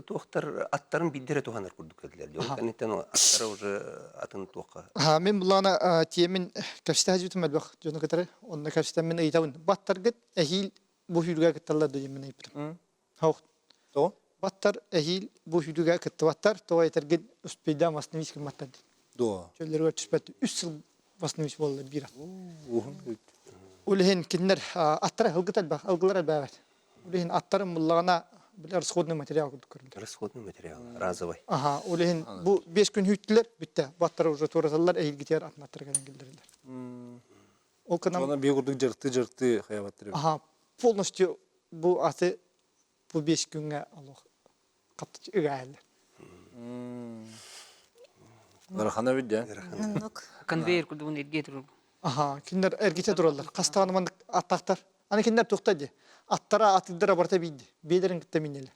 туохтар аттарын биирдэрэ туһанар курдук этилэр. Ол кэнниттэн аттара уже атын туохха. Ха, мин булаана тиэмин кэпсэтэ сылдьыбытым элбэх дьону кытары. Онно кэпсэтэммин ыйытабын. Баттаргыт эһиил бу сүүрүгэ кытталлар да диэммин ыйыппытым. Хоох. Тоҕо? Баттар эһиил бу сүүрүгэ кыттыбаттар, тоҕо этэргин успейдаан восстановить гымматтар диэн. Дуо? Чөллөрүгэр түспэт үс сыл восстановить буолла биир ат. Уһун Ол иһин кинилэр аттара ылгыт элбэх, ылгылар элбээбэт. Ол иһин аттарын буллаҕына били расходный материал курдук көрүллэр. Расходный материал, разовый. Аха, ол иһин бу 5 күн хүүттүлэр, бүттэ. Бу аттара уже туораталлар, эһиилгитигэр атын аттара кэлэн киллэрэллэр. Ол кынан Оны биир курдук жырты-жырты хайабаттыр. Аха, полностью бу аты бу 5 күҥҥэ олох хаптачы ыгаайыллар. Ыарахана бит дьэ. Оннук. Конвейер курдугун эргийэ турар. Аха, кинилэр эргитэ тураллар. Хастаҕына маннык аттаахтар. Аны кинилэр туохта дии? Аттара атыырдара барыта биирди. Биэлэрин кытта миннэлэр.